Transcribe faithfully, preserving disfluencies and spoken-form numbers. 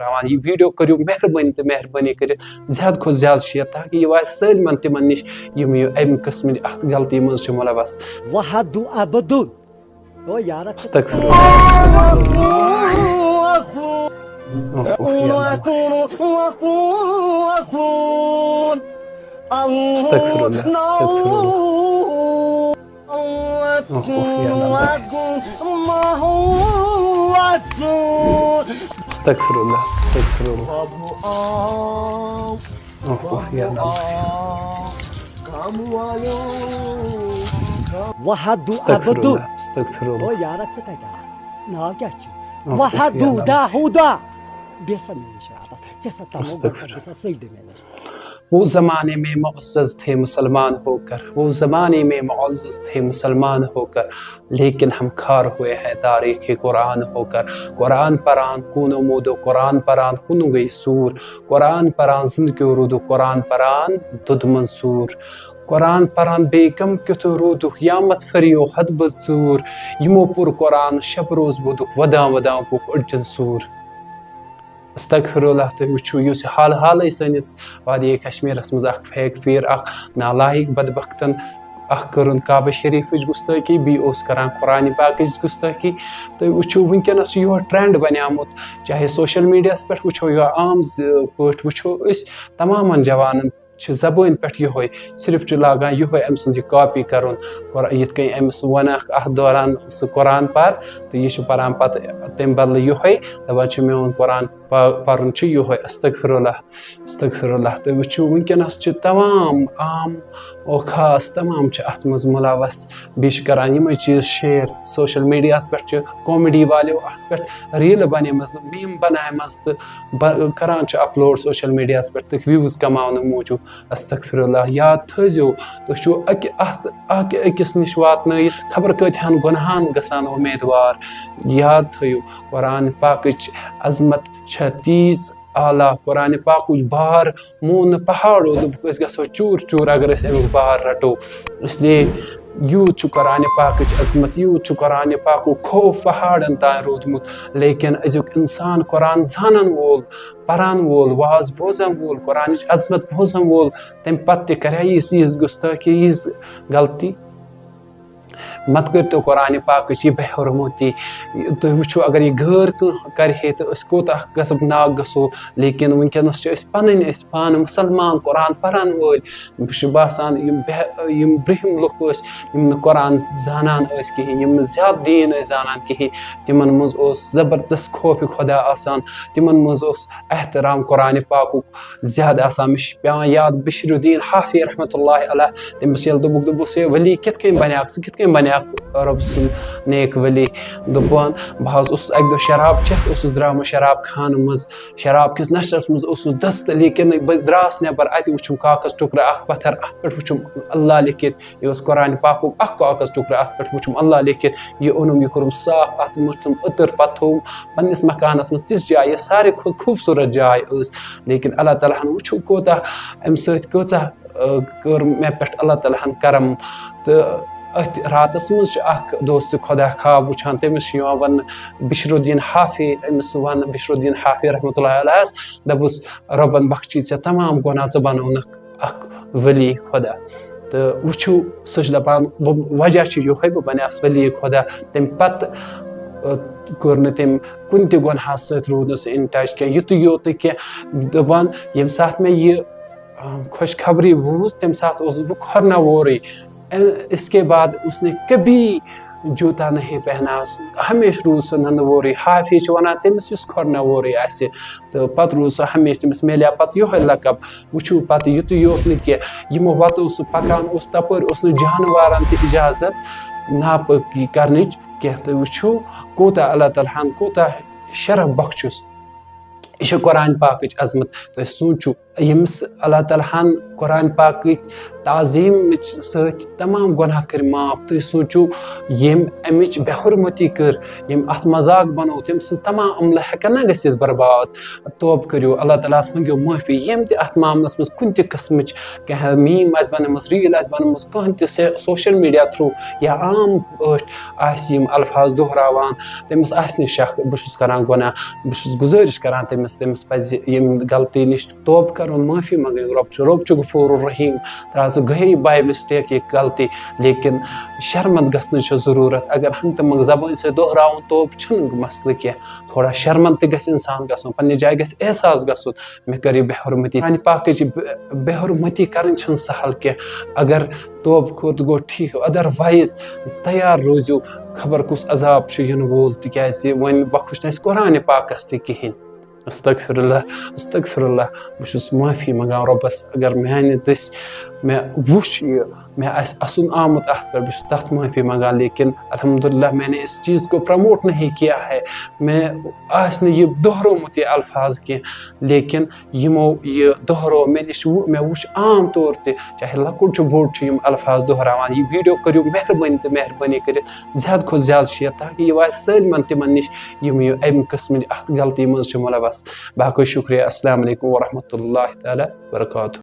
ترٛاوان۔ یہِ video کٔرِو مہربٲنی تہٕ مہربٲنی کٔرِتھ زیادٕ کھۄتہٕ زیادٕ share، تاکہِ یہِ واتہِ سٲلمَن تِمَن نِش یِم یہِ اَمہِ قٕسمٕچ اَتھ غلطی منٛز چھِ مُلوث۔ وحد عبدُن۔ او یارا، ژٕ استغفر اللہ۔ اوہ، اوہ، یا اللہ۔ استغفر اللہ، استغفر اللہ۔ اوہ، اوہ، یا اللہ۔ استغفر اللہ، استغفر اللہ۔ اوہ، اوہ، یا اللہ۔ وحد استغفر عبدُن۔ اللہ، استغفر اللہ۔ او یارا، ژٕ کتہِ آکھ؟ ناو کیٛاہ چھُ؟ اوہ، اوہ، وحد یا اللہ۔ دا ہُدا۔ بیٚہہ سا مےٚ نِش راتس۔ ژےٚ سا تمو استغفر۔ گۄڈٕ سا سجدٕ مےٚ نِش۔ وہ زمانے میں معزز تھے مسلمان ہو کر، وہ زمانے میں معزز تھے مسلمان ہو کر، لیکن ہم خوار ہوئے ہیں تاریخ قرآن ہو کر۔ قرآن پران کونو مودو، قرآن پران کونو گئی سور۔ قرآن پران زندگیو رودو، قرآن پران دود منصور۔ قرآن پران بیگم کیُتھ رودُکھ، یا مت فریو حد بہٕ ژوٗر۔ یِمو پوٚر قرآن شب روز بودُکھ، ودان ودان گوٚکھ أڈجن سوٗر۔ استغفر اللہ، تُہۍ وٕچھِو، یُس حال حالٕے سٲنِس وادی کشمیٖرَس منٛز اکھ فیک پیٖر، اکھ نالایق بدبختن اکھ کٔرٕن کعبہ شریفٕچ گُستٲخی، بیٚیہِ اوس کران قرآنِ پاکٕچ گُستٲخی۔ تُہۍ وٕچھِو، وٕنکیٚنَس چھُ یِہوے trend بنیومُت، چاہے social mediaہَس پٮ۪ٹھ وٕچھو یا عام ز-، پٲٹھۍ وٕچھو أسۍ، تمامَن جوانَن چھِ زبٲنۍ پٮ۪ٹھ یِہوے، صرف چھُ لاگان یِہوے أمۍ سُنٛد یہِ copy کَرُن۔ قر-، یِتھ کٔنۍ أمِس ووٚنکھ اَتھ دوران، سُہ قرآن پَر، تہٕ یہِ چھُ پَران پَتہٕ تَمہِ بدلہٕ یِہوے، دَپان چھُ، "میون قرآن پا-، پَرُن چھُ یِہوے۔" استغفر اللہ، استغفر اللہ۔ تُہۍ وٕچھِو، وٕنکیٚنَس چھِ تمام عام و خاص تمام چھِ اَتھ منٛز مُلوث، بیٚیہِ چھِ کَران یِمَے چیٖز share۔ Social mediaہَس پٮ۪ٹھ چھِ comedy والیو اَتھ پٮ۪ٹھ reel بَنیمٕژ، meme بَنایمَژ تہٕ بَ-، کَران چھِ upload social mediaہَس پٮ۪ٹھ تہٕ views کَماونہٕ موٗجوٗب۔ استغفر اللہ، یاد تھٲیزیو، تُہۍ چھِو اَکہِ اَتھ اَکہِ أکِس نِش واتنٲیِتھ خبر کۭتِہَن گۄناہَن گژھان اُمیدوار۔ یاد تھٲیِو، قرآن پاکٕچ عظمت چھےٚ تیٖژ اعلیٰ، قرآن پاکٕچ بار مون نہٕ پہاڑو، دوٚپُکھ، "أسۍ گژھو چوٗر چوٗر اگر أسۍ اَمیُک بار رَٹو۔" اس لیے یوٗت چھُ قرآن پاکٕچ عظمت، یوٗت چھُ قرآن پاکُک خوف پہاڑَن تام روٗدمُت، لیکن أزیُک اِنسان قرآن زانَن وول، پَرَن وول، واز بوزَن وول، قرآنٕچ عظمت بوزَن وول، تَمہِ پَتہٕ تہِ کَرِ ہا یِژھ یِژھ گُستٲخی، یِژھ غلطی۔ مت کٔرۍتو قرآن پاکٕچ یہِ بے حرمتی۔ تُہۍ وٕچھِو، اگر یہِ غٲر کانٛہہ کَرِ ہے تہٕ أسۍ کوٗتاہ غضبناک گژھو، لیکن وٕنکیٚنَس چھِ أسۍ پَنٕنۍ، أسۍ پانہٕ مُسلمان قرآن پَرَن وٲلۍ۔ مےٚ چھُ باسان، یِم بے-، یِم برٛونٛہِم لُکھ ٲسۍ، یِم نہٕ قرآن زانان ٲسۍ کِہیٖنۍ، یِم نہٕ زیادٕ دیٖن ٲسۍ زانان کِہیٖنۍ، تِمَن منٛز اوس زبردست خوفِ خۄدا آسان، تِمَن منٛز اوس احترام قرآن پاکُک زیادٕ آسان۔ مےٚ چھِ پٮ۪وان یاد بشیر الدین حافی رحمتہ اللہ علیہ، تٔمِس ییٚلہِ دوٚپُکھ، دوٚپُس، "ہے ولی کِتھ کٔنۍ بنیٛاکھ ژٕ، کِتھ کٔنۍ بنیٛاکھ رۄب سُنٛد نیک ولی؟" دوٚپُن، "بہٕ حظ اوسُس اَکہِ دۄہ شراب چٮ۪تھ، اوسُس درٛامُت شراب خانہٕ منٛز، شراب کِس نشس منٛز اوسُس دست، لیکن بہٕ درٛاس نٮ۪بر، اَتہِ وُچھُم کاغذ ٹُکرٕ اکھ پتھر، اَتھ پٮ۪ٹھ وُچھُم اللہ لیکھِتھ، یہِ اوس قرآن پاکُک اکھ کاغذ ٹُکرٕ، اَتھ پٮ۪ٹھ وُچھُم اللہ لیکھِتھ، یہِ اوٚنُم، یہِ کوٚرُم صاف، اَتھ مٔژھٕم عطر، پتہٕ تھوٚوُم پننِس مکانس منٛز تِژھ جاے، یۄس ساروی کھۄتہٕ خوٗبصوٗرت جاے ٲس۔" لیکن اللہ تعالیٰ ہن وٕچھِو کوٗتاہ اَمہِ سۭتۍ کۭژاہ، آ، کٔر مےٚ پٮ۪ٹھ اللہ تعالیٰ ہن کرم۔ تہٕ أتھۍ راتس منٛز چھُ اکھ دوست خۄدا خواب وٕچھان، تٔمِس چھُ یِوان وننہٕ بشر الدین حافی، أمِس ونہٕ بشر الدین حافی رحمتہ اللہ علیہس، دپُس، "رۄبن بخشی ژےٚ تمام گۄناہ، ژٕ بنوونکھ اکھ ولی خۄدا۔" تہٕ وٕچھِو، سُہ چھُ دپان، بہٕ، وجہ چھُ یِہوٚے، بہٕ بنیوس ولی خۄدا۔ تمہِ پتہٕ، آ، کوٚر نہٕ تٔمۍ کُنہِ تہِ گۄناہس سۭتۍ، روٗد نہٕ سُہ in touch کینٛہہ، یُتُے یوتُے کینٛہہ۔ دپان، ییٚمہِ ساتہٕ مےٚ یہِ، آ، خۄشخبری بوٗز، تمہِ ساتہٕ اوسُس بہٕ کھۄرنہٕ وورُے۔ اَ-، اس کے بعد اس نے کبھی جوتا نہیں پہنا، ہمیشہٕ روٗد سُہ ننہٕ وورُے۔ حافظ چھُ ونان، تٔمِس یُس کھۄرنہٕ وورُے آسہِ، تہٕ پتہٕ روٗد سُہ ہمیشہٕ، تٔمِس میلیو پتہٕ یِہوٚے لقب۔ وٕچھِو، پتہٕ یُتُے یوت نہٕ کینٛہہ، یِمو وتو سُہ پکان اوس، تپٲرۍ اوس نہٕ جانوارن تہِ اجازت ناپٲکی کرنٕچ کینٛہہ۔ تُہۍ وٕچھِو، کوٗتاہ اللہ تعالیٰ ہن کوٗتاہ شرف بخشُس۔ یہِ چھِ قرآن پاکٕچ عظمت۔ تُہۍ سوٗنٛچِو، ییٚمِس اللہ تعالیٰ ہن قرآن پاکٕچ تعظیٖمٕچ سۭتۍ تمام گۄناہ کٔرۍ معاف۔ تُہۍ سوٗنٛچِو، ییٚمۍ اَمِچ بے حرمتی کٔر، ییٚمۍ اَتھ مذاق بنوو، تٔمۍ سٕنٛز تمام عملہٕ ہٮ۪کن نہ گٔژھِتھ برباد؟ توبہٕ کٔرِو، اللہ تعالیٰ ہَس منٛگِو معٲفی۔ ییٚمۍ تہِ اَتھ معاملَس منٛز کُنہِ تہِ قٕسمٕچ کینٛہہ meme آسہِ بنٲومٕژ، reel آسہِ بنٲومٕژ، کانٛہہ تہِ سے-، social media through یا عام پٲٹھۍ آسہِ یِم الفاظ دۄہراوان، تٔمِس آسہِ نہٕ شک۔ بہٕ چھُس کران گۄناہ، بہٕ چھُس گُزٲرِش کران تٔمِس، تٔمِس پَزِ ییٚمہِ غلطی نِش توبہٕ کَرُن، معٲفی منٛگٕنۍ۔ رۄب چھُ، رۄب چھُ غفور الرحیم، ترٛاو ژٕ گٔیے by mistake یہِ غلطی، لیکن شرمند گژھنٕچ چھِ ضروٗرت۔ اگر ہنٛگتہٕ منٛگہٕ زبٲنۍ سۭتۍ دۄہراوُن توبہٕ چھُنہٕ مسلہٕ کینٛہہ، تھوڑا شرمند تہِ گژھِ انسان گژھُن، پننہِ جایہِ گژھِ احساس گژھُن، مےٚ کٔر یہِ بے حرمتی۔ سانہِ پاکٕچ یہِ بے، بے حرمتی کرٕنۍ چھَنہٕ سہل کینٛہہ۔ اگر توبہٕ کوٚر تہٕ گوٚو ٹھیٖک، otherwise تیار روٗزِو خبر کُس عذاب چھُ یِنہٕ وول، تِکیازِ وۄنۍ بخش نہٕ اَسہِ قرآنِ پاکَس تہِ کِہیٖنۍ۔ استغفر اللہ، استغفر اللہ۔ بہٕ چھُس معٲفی منٛگان رۄبَس، اگر میٛانہِ دٔسۍ مےٚ وُچھ یہِ، مےٚ آسہِ اَسُن آمُت اَتھ پٮ۪ٹھ، بہٕ چھُس تَتھ معٲفی منٛگان۔ لیکن الحمدللہ، میں نے اس چیز کو پروموٹ نہیں کیا ہے، مےٚ آسہِ نہٕ یہِ دۄہرومُت یہِ الفاظ کینٛہہ، لیکن یِمو یہِ دۄہرو مےٚ نِش وُ-، مےٚ وُچھ عام طور تہِ، چاہے لۄکُٹ چھُ بوٚڑ چھُ، یِم الفاظ دۄہراوان۔ یہِ video کٔرِو مہربٲنی تہٕ مہربٲنی کٔرِتھ زیادٕ کھۄتہٕ زیادٕ share، تاکہِ یہِ واتہِ سٲلمَن تِمَن نِش یِم یہِ اَمہِ قٕسمٕچ اَتھ غلطی منٛز چھِ مُلوث۔ باقٕے شُکریہ۔ السلام علیکم ورحمۃ اللہ تعالیٰ وبرکاتہ۔